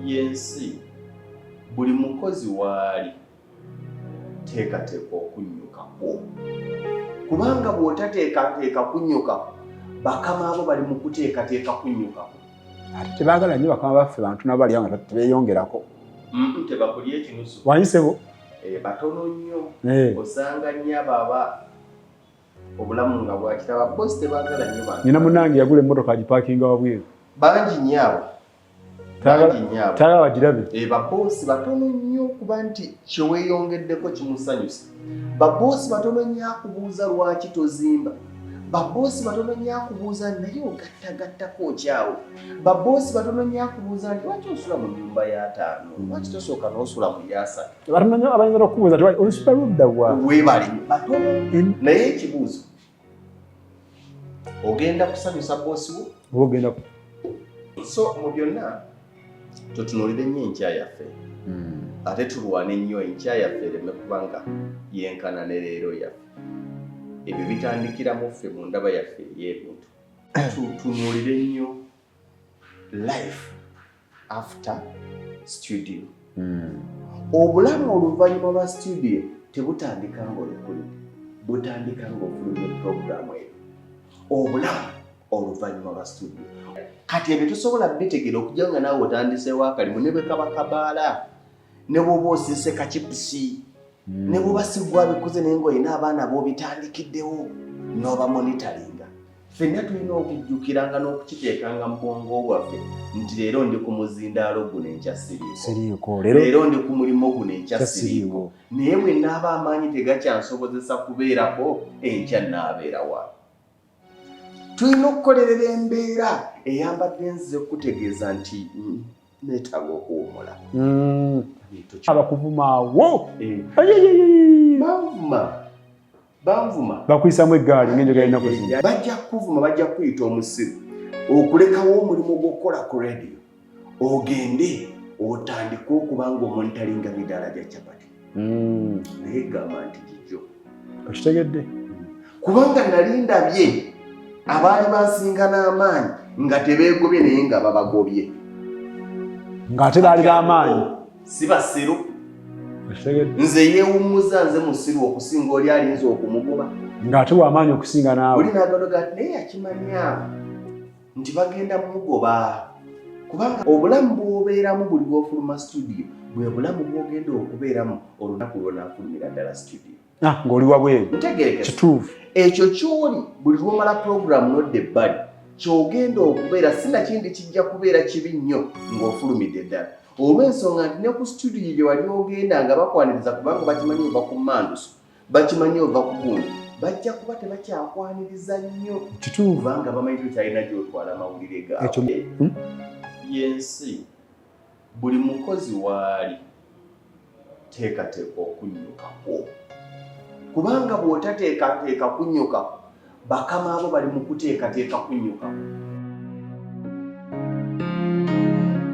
Yensi, buli mukozi waali, teekateeka okunnyuka kwo, kubanga bw'otateekateeka kunnyuka, bakama abo bali mu kuteekateeka kunnyuka kwo. Ate tebaagala nnyo bakama baffe bantu nabo bali awo nga tebeeyongerako. Tebakulya ekinusu. Wanyisebo. Batono nnyo. Osanga nnyo abo aba obulamu nga bwakiraba, bosi tebaagala nnyo bantu. Nina munnange yagula emmotoka agipaakinga wabweru. Bangi nnyo abo. Bangi nnyo abo. Tayagala bagirabe. Baboosi batono nnyo okuba nti kyeweeyongeddeko kimusanyusa. Baboosi batono nnyo akubuuza lwaki tozimba. Baboosi batono nnyo akubuuza naye ogattagattako okyawo. Baboosi batono nnyo akubuuza nti lwaki osula mu nnyumba y'ataano, lwaki tosooka n'osula mu y'asatu. Batono nnyo abayinza okukubuuza nti osula ludda wa. Weebale, batono. Naye ekibuuzo, ogenda kusanyusa boosi wo? Oba ogenda. So mu byonna tutunuulire nnyo enkya yaffe, ate tulwane nnyo enkya yaffe ereme kubanga yenkana ne leero yaffe. Ebyo bitandikira mu ffe, mu ndaba yaffe ey'ebintu. Tutunuulire nnyo life after studio. Obulamu oluvannyuma lwa studio tebutandika ng'olekulidde, butandika ng'ofulumya puroguramu eyo. Obulamu oluvannyuma lwa studio, kati ebyo tosobola bitegeera okujja nga naawe otandiseewo akalimu, ne bwe kaba kabaala, ne bw'oba osiise kachipusi, ne bw'oba si gwabikoze, naye ng'olina abaana b'obitandikiddewo n'oba monitoringa. Ffenna tulina okujjukiranga n'okukiteekanga mu bwongo bwaffe nti leero ndi ku muzindaalo guno, enkya siriiko. Siriiko. Leero ndi ku mulimu guno, enkya siriiko. Naye bwe naaba amaanyi tegakyansobozesa kubeerako, enkya naabeerawa? Tulina okukolerera embeera eyambadde. Nzize kukutegeeza nti neetaaga okuwummula. Abakuvumaawo. Banvuma, banvuma. Bakuyisamu eggaali ng'enjogera ennaku zino. Bajja kukuvuma, bajja kukuyita omusiru okulekawo omulimu gw'okukola ku radio ogende otandike okuba nga omonitoringa midaala gya capati. Naye gamba nti gijjo. Okitegedde. Kubanga nali ndabye abaali bansinga n'amaanyi nga tebeegobye, naye nga babagobye. Ng'ate baali b'amaanyi. Si basiru. Okitegedde. Nze yeewummuza nze musiru okusinga oli alinza okumugoba. Ng'ate w'amaanyi okusinga naawe. Oli n'aganoga ati naye yakimanya nti bagenda mugoba, kubanga obulamu bw'obeeramu buli lw'ofuluma studio bwe bulamu bw'ogenda okubeeramu olunaku lw'onaafulumira ddala studio. Ah, ng'oli wabweru. Ntegerekesa. Kituufu. Ekyo ky'oli buli lw'omala puroguramu n'odda ebbali ky'ogenda okubeera, sinakindi kijja kubeera kibi nnyo ng'ofulumidde ddala, olw'ensonga nti ne ku studio gye wali ogenda nga bakwaniriza kubanga bakimanyi ova ku manduso, bakimanyi ova ku gundi, bajja kuba tebakyakwaniriza nnyo. Kubanga bamanyi tokyalina gy'otwala mawulire gaabwe. Yensi, buli mukozi waali, teekateeka okunnyuka kwo, kubanga bw'otateekateeka kunnyuka, bakama abo bali mu kuteekateeka kunnyuka.